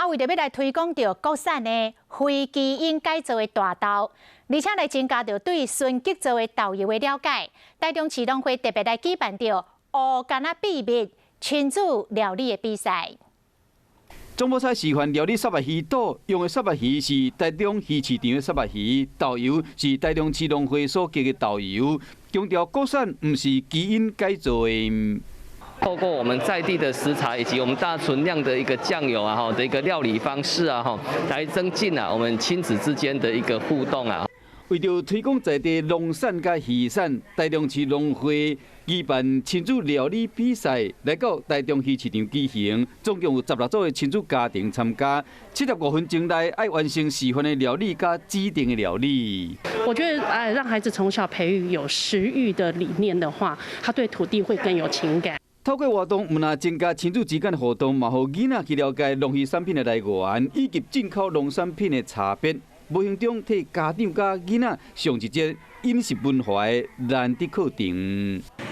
為著欲來推廣著國產的非基因改造的大豆，而且來增加著對純激素的豆油的了解，台中市農會特別來舉辦著烏柑仔秘密親子料理的比賽。總鋪菜示範料理虱目魚肚，用的虱目魚是台中魚市場的虱目魚，豆油是台中市農會所結的豆油，強調國產毋是基因改造的。透過我們在地的食材以及我們大純量的一個醬油啊，哈的一個料理方式啊，哈，來增進啊我們親子之間的一個互動啊。為著推廣在地農產佮魚產，台中市農會舉辦親子料理比賽，來到台中魚市場舉行，總共有16組的親子家庭參加，75分鐘內愛完成示範的料理佮指定的料理。我覺得，哎，讓孩子從小培育有食育的理念的話，他對土地會更有情感。透過活動，毋但增加親子之間的互動，嘛予囡仔去了解農漁產品的來源，以及進口農產品的差別。無形中替家長佮囡仔上一節飲食文化的難得課程。